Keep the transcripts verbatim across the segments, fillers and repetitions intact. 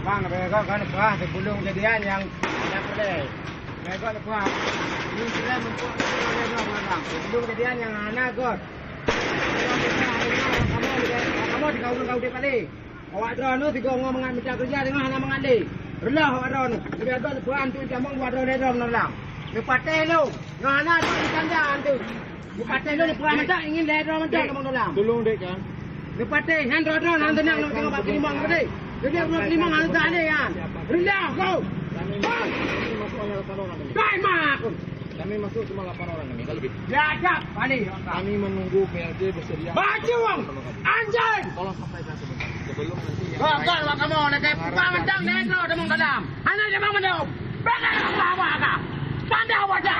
Bang, bèk gèt keuneuk peugah sebelum kejadian nyang hana peureulèe. Bèk gèt keuneuk peugah. Ini sudah membuat sebelum kejadian nyang hana gèt. Kamoe di kawasan Kaudep Palé. Awak droeneuh sigoe ngon mangat mita keureuja, teungoh hana mangat lé. Reuloh awak droeneuh. Leubeh gèt peugah antu jamong buat droeneuh lom ngon lam. Neupatéh lôn. Ngon hana droeneuh tanda antu. Neupatéh lôn, neupeugah mantong, ingin lhèe droe mantong lamong dalam. Tolong dek kan. Neupatéh, nyan droe-droe, nyan teunang, nyan teungoh bak teulimong tadi. Jadi, droe teulimong hana salah nyan. Rendah kau. Kami, kami masuk hanya lapan orang kami. Dah mak aku. Kami masuk cuma lapan orang kami, kalau lebih. Biadab, balik. Kami menunggu P L T bersedia. Bajong, anjing. Tolong sampaikan sebentar. Sebelum nanti yang lain. Kau, kau, kamu nak kayak pukul mantong, lhèe droe lamong dalam. Hana jamong mandum. Bèk gèt keuneuk peugah. Tanda wajah.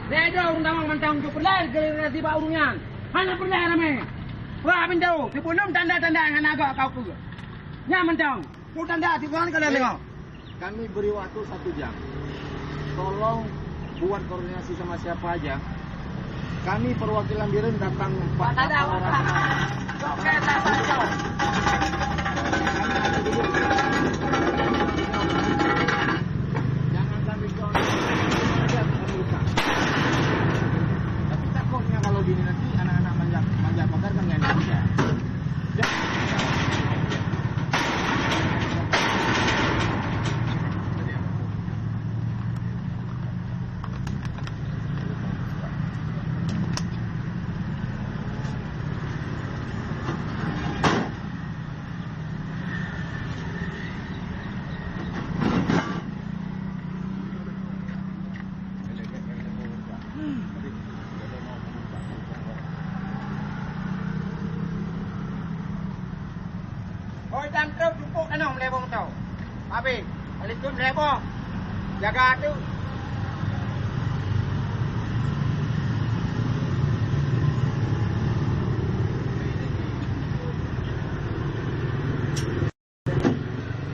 Lhèe droe ureueng tamong mantong untuk peureulèe generasi bak ureueng nyan. Hana peureulèe ramè. Wah, pintoe, sebelum tanda-tanda nyang hana gèt kau peue. Nyan mantong. Peue tanda, sigoe kalian tengok. Kami beri waktu satu jam. Tolong buat koordinasi sama siapa aja. Kami perwakilan Biren datang empat orang. Oke, tak, tak, tak. Jangan sampai kau. Tapi takutnya kalau gini nanti anak-anak manja, manja pagar kan nggak ada. Hôi, dan trok jupuk tanong lhèe boh moto. Habéh, kali tu lhèe boh. Jaga tu.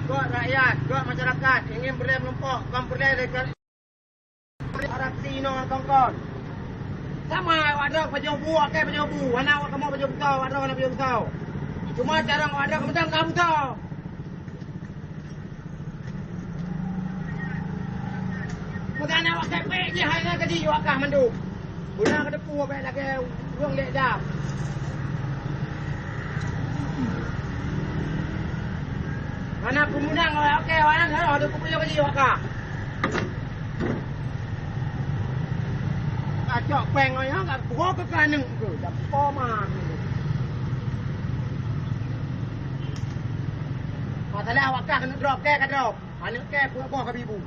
Gèt rakyat, gèt masyarakat ingin peureulèe meurumpok, kon peureulèe lé kali harap si inoe kon-kon. Sama awak droe pajoh bu, akai pajoh bu, hana awak kamoe pajoh beusoe, awak droe hana pajoh beusoe. Cuma carông awak droe keumeudan na beusoe. Meugan awak kepek jih hai nyan tadi awak kah mandum. Guna keudeupu bèk lagèe ureueng lé dam. Hana peumeunan awak kèe awak nyan, hana ada peue lagi awak kah. Kacok péng awak nyan, ka buka keu aneuk tu, dak po ma. Masalah awak kah keuneuk drop, kèe ka drop. Aneuk kèe peuet boh ka bibu.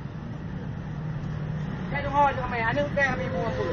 Kèe deungoe cit ramè, aneuk kèe ka bibu aku.